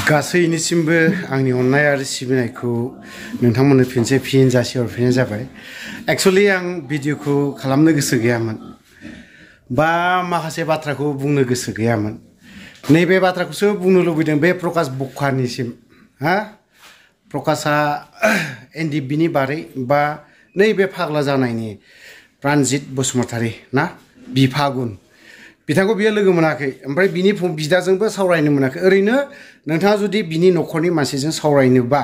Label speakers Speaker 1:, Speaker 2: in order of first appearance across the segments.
Speaker 1: गासैनिसिमबो आंनि अननाय आरो सिबिनायखौ नोंथांमोननो फिन जासिहरफिननाय जाबाय। एक्चुअली आं भिडिअखौ खालामनो गोसो गैयामोन बा माखासे बाथ्राखौ बुंनो गोसो गैयामोन। नैबे बाथ्राखौसो बुंनो लुबैदों बे प्रकाश बखानिसिम। प्रकाशआ एनडिबिनि बारै बा नैबे फाग्ला जानायनि प्रानजित बसुमतारी ना बिफागुन बिथांखौ बियो लोगो मोनाखै, ओमफ्राय बिनि बिदाजोंबो सावरायनो मोनाखै। ओरैनो नोंथाङा जुदि बिनि न'खरनि मानसिजों सावरायनोबा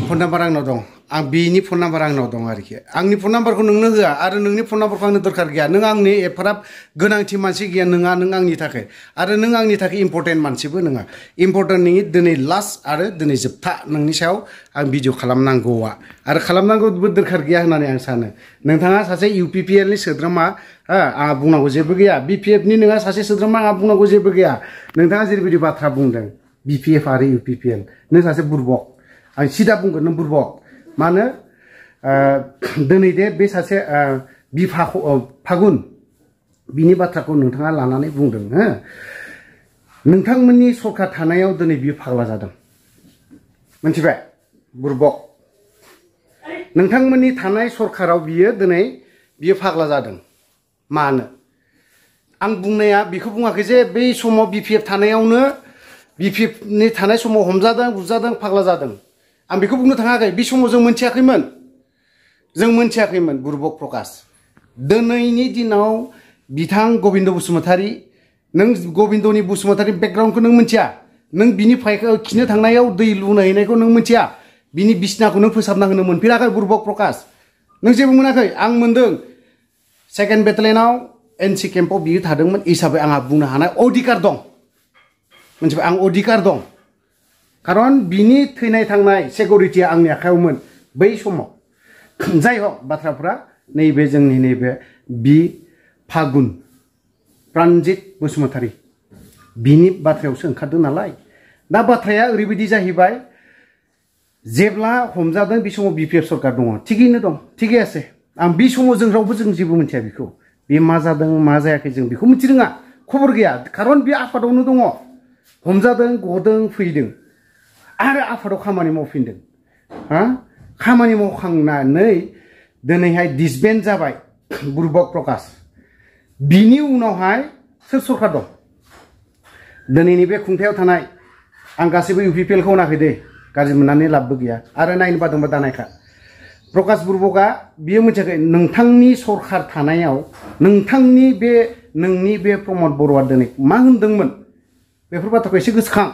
Speaker 1: फन नाम्बार आंनाव दं, आं बिनि फन नाम्बार आंनाव दं आरोखि। आंनि फन नाम्बारखौ नोंनो होआ आरो नोंनि फन नाम्बारखौ आंनो दरकार गैया। नों आंनि एफाराब गोनांथि मानसि गैया नोंहा, नों आंनि थाखाय आरो नों आंनि थाखाय इम्पर्टेन्ट मानसिबो नङा। इम्पर्टेन्ट नोंनि दिनै लास्ट आरो दिनै जोबथा नोंनि सायाव आं भिडिअ खालामनांगौआ आरो खालामनांगौबो दरकार गैया होननानै आं सानो। नोंथाङा सासे इउपिपिएलनि सोद्रोमा, आंहा बुंनांगौ जेबो गैया। बिपिएफनि नोंहा सासे सोद्रोमा, आंहा बुंनांगौ जेबो गैया। नोंथाङा जेरैबायदि बाथ्रा बुंदों बिपिएफ आरो इउपिपिएल, नों सासे बुरबक। आं सिदा बुंगोन नों बुरबक। मानो दिनै दे बे सासे फागुन बिनि बाथ्राखौ नोंथाङा लानानै बुंदों। नोंथांमोननि सरकार थानायाव दिनै बियो फाग्ला जादों, मिथिबाय बुरबक। नोंथांमोननि थानाय सरकाराव बियो फाग्ला जादों। मानो आं बुंनाया बेखौ बुङाखै जे बै समाव बिपिएफ थानायावनो बिपिएफनि थानाय समाव हमजादों बुजादों फाग्ला जादों, आं बेखौ बुंनो थाङाखै। बे समाव जों मोनथियाखैमोन बुरबक प्रकाश। दिनैनि दिनाव बिथां गबिन्द बसुमतारी, नों गबिन्दनि बसुमतारी बेकग्राउन्डखौ नों मिथिया। नों बिनि खिनो थांनायाव दै लुना हैनायखौ नों मिथिया। बिनि बिसिनाखौ नों फोसाबना होनो मोनफेराखै बुरबक प्रकाश। नों जेबो मोनाखै, आं मोनदों। सेकेन्ड बेटेलियनाव एनसि केम्पआव बियो थादोंमोन हिसाबै आंहा बुंनो हानाय अधिकार दं, मिथिबाय। आं अधिकार दं, खारन बिनि थैनाय थांनाय सिकिउरिटिया आंनि आखायावमोन बै समाव। जाय हक बाथ्राफ्रा नैबे जोंनि नैबे फागुन प्रानजित बसुमतारी बिनि बाथ्रायावसो ओंखारदों नालाय। दा बाथ्राया ओरैबायदि जाहैबाय, जेब्ला हमजादों बे समाव बिपिएफ सरकार दङ, थिगैनो दं, थिगै आसे। आं बे समाव रावबो जेबो मिथिया बेखौ। बे मा जादों मा जायाखै जों बेखौ मिथिरोङा, खबर गैया। खारन बे आफादावनो दङ, हमजादों गदों फैदों आरो आफादाव खामानि मावफिनदों। खामानि मावखांनानै दिनैहाय डिसबेन्ड जाबाय बुरबक प्रकाश। बिनि उनावहाय सोर सरकार दं दिनैनि बे खुंथायाव थानाय? आं गासैबो इउपिपिएलखौ होनाखै दे, गाज्रि मोननानै लाबबो गैया आरो नायनो बादोंबा दानायखा। प्रकाश बुरबकआ बियो मिथियाखै नोंथांनि सरकार थानायाव नोंनि बे प्रमद बर'आ दिनै मा होनदोंमोन बेफोर बाथ्राखौ एसे गोसोखां।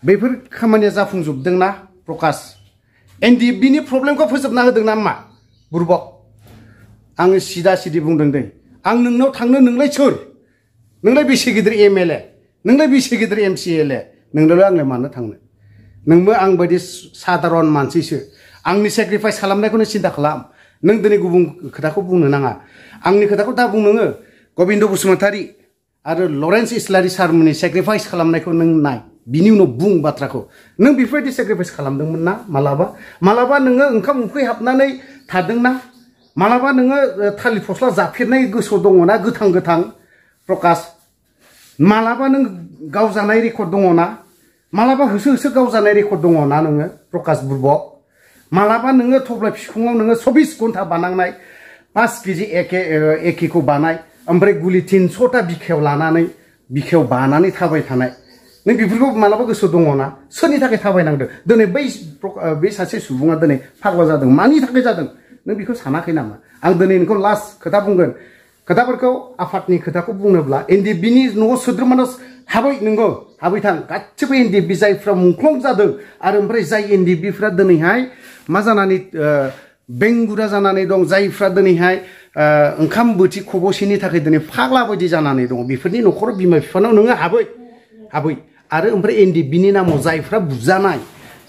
Speaker 1: बेफोर खामानिया जाफुंजोबदोंना प्रकाश? एनडिबिनि प्रब्लेमखौ फोजोबना होदों ना मा बुरबक? आङो सिदा सिदि बुंदों दै। आं नोंनाव थांनो, नोंलाय सोर? नोंलाय बेसे गिदिर एमएलए, नोंलाय बेसे गिदिर एमसिएलए, नोंनोलाय आंलाय मानो थांनो? नोंबो आं बायदि साधारन मानसिसो। आंनि सेक्रिफाइस खालामनायखौनो सिन्था खालाम। नों दिनै गुबुन खोथाखौ बुंनो नाङा। आंनि खोथाखौ दा बुं नोङो। गबिन्द बसुमतारी आरो लरेन्स इस्लारि सारमोननि सेक्रिफाइस खालामनायखौ नों नाय, बिनि उनाव बुं बाथ्राखौ। नों बेफोरबायदि सेक्रिफाइस खालामदोंमोन ना मालाबा नोङो ओंखाम उखै हाबनानै थादोंना? मालाबा नोङो थालिर फस्ला जाफेरनाय गोसोआव दङ ना गोथां प्रकाश? मालाबा नों गावजानाय रेकर्ड दङ ना? मालाबा होसो गावजानाय रेकर्ड दङ ना नोङो प्रकाश बुरबक? मालाबा नोङो थब्ला बिखुङाव नोङो 24 घन्टा बानांनाय 5 केजि एकेखौ बानाय, ओमफ्राय गुलि 300टा बिखायाव बानानै थाबाय थानाय, नों बेफोरखौ मालाबा गोसोआव दङ ना? सोरनि थाखाय थाबायनांदों? दिनै बे सासे सुबुङा दिनै फाग्ला जादों, मानि थाखाय जादों नों बेखौ सानाखै नामा? आं दिनै नोंखौ लास्ट खोथा बुंगोन। खोथाफोरखौ आफादनि खोथाखौ बुङोब्ला एनडिबिनि न'आव सोद्रोमानाव हाबै थां। गासिबो एनडिबि जायफ्रा मुंख्लं जादों आरो ओमफ्राय जाय एनडिबिफ्रा दिनैहाय मा जानानै बेंगुरा जानानै दं, जायफ्रा दिनैहाय ओंखाम बोथि खबसेनि थाखाय दिनै फाग्ला बायदि जानानै दङ, बेफोरनि न'खराव बिमा बिफानाव नोङो हाबै आरो ओमफ्राय एनडिबिनि नामाव जायफ्रा बुजानाय,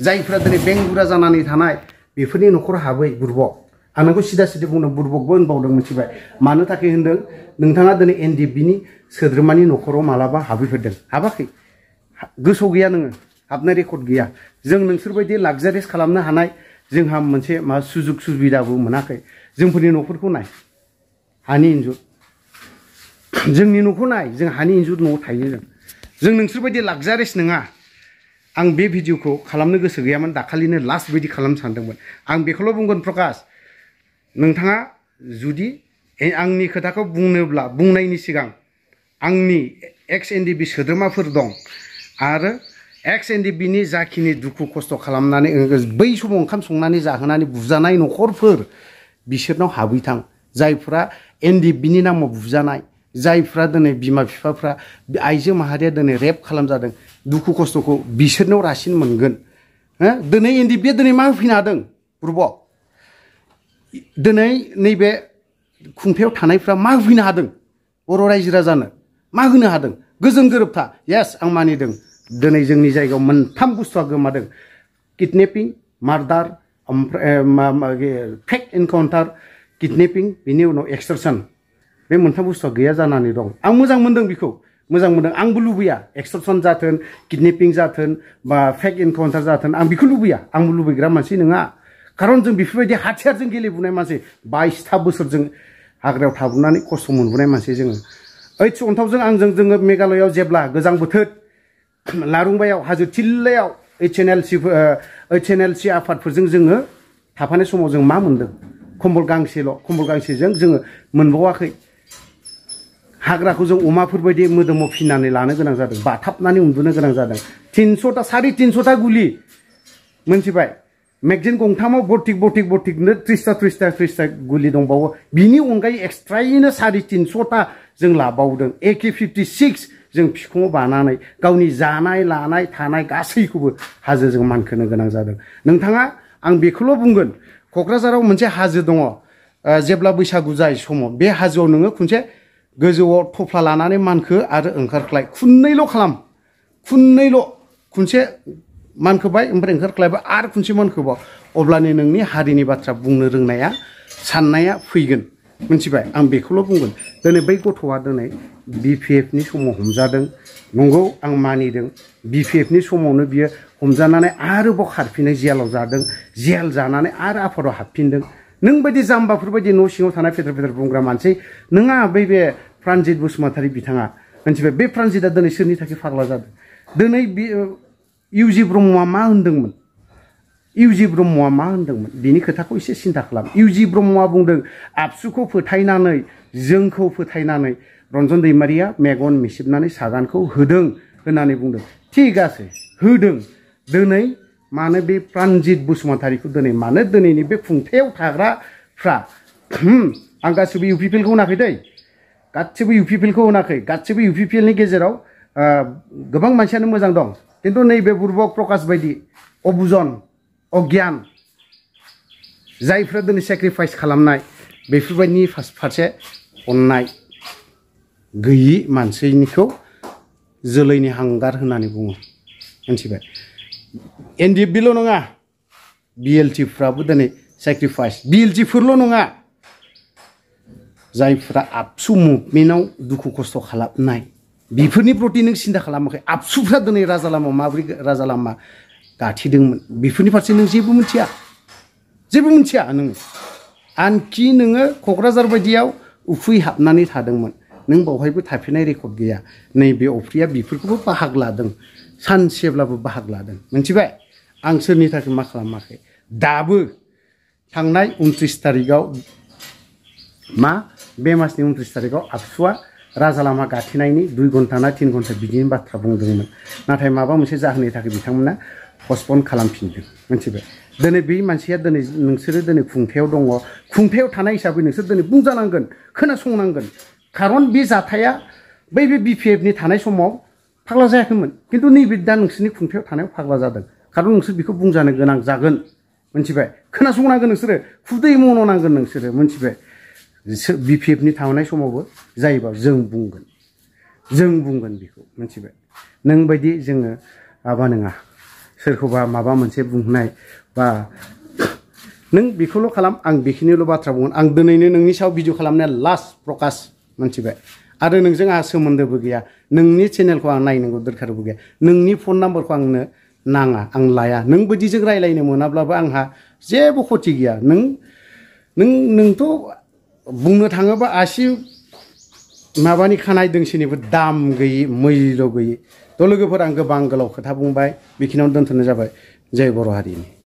Speaker 1: जायफ्रा दिनै बेंगुरा जानानै थानाय, बेफोरनि न'खराव हाबै बुरबक। आं नोंखौ सिदा सिदा बुंदों, बुरबकबो होनबावदों, मिथिबाय? मानो थाखाय होनदों? नोंथाङा दिनै एनडिबिनि सोद्रोमानि न'खराव मालाबा हाबैफेरदों? हाबाखै, गोसोआव गैया, नोङो हाबनाय रेकर्ड गैया। जों नोंसोरबायदि लाक्जारियास खालामनो हानाय जोंहा मोनसे सुजुग सुबिदाबो मोनाखै। जोंफोरनि न'फोरखौ नाय, हानि इन्जुर। जोंनि न'खौ नाय, जों हानि इन्जुर न'आव थायो जों। जों नोंसोरबायदि लाक्जारिस नङा आं बे भिडिअखौ खालामनो गोसो गैयामोन दाखालिनो लास्ट बायदि खालामनो सानदोंमोन आं बेखौल' बुंगोन प्रकाश नोंथाङा जुदि आंनि खोथाखौ बुंनोब्ला बुंनायनि सिगां आंनि एक्स एनडिबि सोद्रोमाफोर दं आरो एक्स एनडिबिनि जाखिनि दुखु खस्थ' खालामनानै बै समाव ओंखाम संनानै जाहोनानै बुजानाय न'खरफोर बिसोरनाव हाबहैथां जायफ्रा एनडिबिनि नामाव बुजानाय जायफ्रा दिनै बिमा बिफाफ्रा आइजो माहारिया दिनै रेप खालामजादों दुखु खस्थ'खौ बिसोरनाव रासिन मोनगोन दिनै एनडिबिया दिनै मा होफैनो हादों बुरबक दिनै नैबे खुंथायाव थानायफ्रा मा होफैनो हादों बर' रायजो राजानो मा होनो हादों गोजोन गोरोबथा येस आं मानिदों दिनै जोंनि जायगायाव मोनथाम बुस्थुआ गोमादों किडनेपिं मार्डार ओमफ्राय फेक एनकाउन्टार किडनेपिं बिनि उनाव एक्सटर्सन बे मोनथाम बुस्थुआ गैया जानानै दं आं मोजां मोनदों बेखौ मोजां मोनदों आंबो लुबैया एक्सटर्सन जाथों किडनेपिं जाथों बा फेक एनकाउन्टार जाथों आं बेखौ लुबैया आंबो लुबैग्रा मानसि नङा खारन जों बेफोरबायदि हाथियारजों गेलेबोनाय मानसि 22 बोसोरजों हाग्रायाव थाबोनानै खस्थ' मोनबोनाय मानसि जोङो ओइथ अन्थावजों आंजों जोङो मेघालयआव जेब्ला गोजां बोथोर लारुंबायाव हाजो थिल्लायाव ओइच एन एल सि आफादफोरजों जोङो थाफानाय समाव जों मा मोनदों कम्बल गांसेजों जोङो मोनबावाखै हाग्राखौ जों अमाफोरबायदि मोदोमाव फिनानै लानो गोनां जादों बाथाबनानै उन्दुनो गोनां जादों 300टा 350टा गुलि मोनथिबाय मेगजिन गंथामाव बरथिकनो 30टा गुलि दंबावो बिनि अनगायै एक्सट्रायैनो 350टा जों लाबावदों AK-56 जों फिखुङाव बानानै गावनि जानाय लानाय थानाय गासैखौबो हाजोजों मानखोनो गोनां जादों नोंथाङा आं बेखौल' बुंगोन क'क्राझाराव मोनसे हाजो दङ जेब्ला बैसागु जाय समाव बे हाजोआव नोङो खनसे गोजौआव थफ्ला लानानै मानखो आरो ओंखारख्लाय खुननैल' खालाम खनसे मानखोबाय ओमफ्राय ओंखारख्लायबाय आरो खनसे मानखोबाव अब्लानो नोंनि हारिनि बाथ्रा बुंनो रोंनाया साननाया फैगोन मिथिबाय आं बेखौल' बुंगोन दिनै बै गथ'आ दिनै BPFनि समाव हमजादों नंगौ आं मानिदों BPFनि समावनो बियो हमजानानै आरोबाव खारफिननाय जेलाव जादों जेल जानानै आरो आफादाव हाबफिनदों नों बायदि जाम्बाफोरबायदि न' सिङाव थानाय फेदेर बुंग्रा मानसि नोङा बे प्रानजित बसुमतारी बिथाङा मिथिबाय बे प्रानजितआ दिनै सोरनि थाखाय फाग्ला जादों दिनै इउजि ब्रह्मआ मा होनदोंमोन बिनि खोथाखौ एसे सिन्था खालाम इउजि ब्रह्मआ बुंदों आबसुखौ फोथायनानै जोंखौ फोथायनानै रन्जन दैमारिया मेगन मिसिबनानै सागानखौ होदों होननानै बुंदों थिग আছে होदों दिनै मानो बे प्रानजित बसुमतारीखौ दिनै मानो दिनैनि बे खुंथायाव थाग्राफ्रा आं गासिबो UPPLखौ होनाखै दै गासिबो UPPLखौ होनाखै गासिबो UPPLनि गेजेराव गोबां मानसियानो मोजां दं खिन्थु नैबे बुरबक प्रकाश बायदि अबुजन अज्ञान जायफ्रा दिनै सेक्रिफाइस खालामनाय बेफोरबायदिनि फारसे अननाय गैयि मानसिनिखौ जोलैनि हांगार होननानै बुङो मिथिबाय NDFBल' नङा BLTफ्राबो दिनै सेक्रिफाइस BLTफोरल' नङा जायफ्रा आबसु मुभमेन्टआव दुखु खस्थ' खालामनाय बेफोरनि प्रति नों सिन्था खालामाखै आबसुफ्रा दिनै राजा लामायाव माबोरै राजा लामा गाथिदोंमोन बेफोरनि फारसे नों जेबो मिथिया नोङो आनखि नोङो क'क्राझार बायदियाव उखुइ हाबनानै थादोंमोन नों बावहायबो थाफिननाय रेकर्ड गैया नैबे अफ्रिया बेफोरखौबो बाहागो लादों सानसेब्लाबो बाहागो लादों मिथिबाय आं सोरनि थाखाय मा खालामाखै दाबो थांनाय 29 तारिखआव बे मासनि 29 तारिखआव आबसुआ राजा लामा गाथेनायनि 2 घन्टा ना 3 घन्टा बिदिनि बाथ्रा बुंदोंमोन नाथाय माबा मोनसे जाहोननि थाखाय बिथांमोना पस्टपन खालामफिनदों मिथिबाय दिनै बे मानसिया दिनै नोंसोरो दिनै खुंथायाव दङ खुंथायाव थानाय हिसाबै नोंसोर दिनै बुंजानांगोन खोनासंनांगोन खारन बे जाथाया बे BPFनि थानाय समाव फाग्ला जायाखैमोन खिन्थु नैबे दा नोंसोरनि खुंथायाव थानायाव फाग्ला जादों खारन नोंसोर बेखौ बुंजानो गोनां जागोन मिथिबाय खोनासंनांगोन नोंसोरो खुदै मन'नांगोन नोंसोरो मिथिबाय BPFनि थानाय समावबो जायोबा जों बुंगोन बेखौ मिथिबाय नों बायदि जोङो माबा नङा सोरखौबा माबा मोनसे बुंनाय बा नों बेखौल' खालाम आं बेखिनिल' बाथ्रा बुंगोन आं दिनैनो नोंनि सायाव भिडिअ खालामनाया लास्ट प्रकाश मिथिबाय आरो नोंजों आंहा सोमोन्दोबो गैया नोंनि चेनेलखौ आं नायनांगौ दरखारबो गैया नोंनि फन नाम्बारखौ आंनो नाङा आं लाया नों बायदिजों रायज्लायनो मोनाब्लाबो आंहा जेबो खथि गैया नोंथ' बुंनो थाङोबा आसि माबानि खानाय दोंसेनिबो दाम गैयि मैल्य गैयि थ' थ' लोगोफोर आं गोबां गोलाव खोथा बुंबाय बेखिनियावनो दोनथ'नाय जाबाय जय बर' हारिनि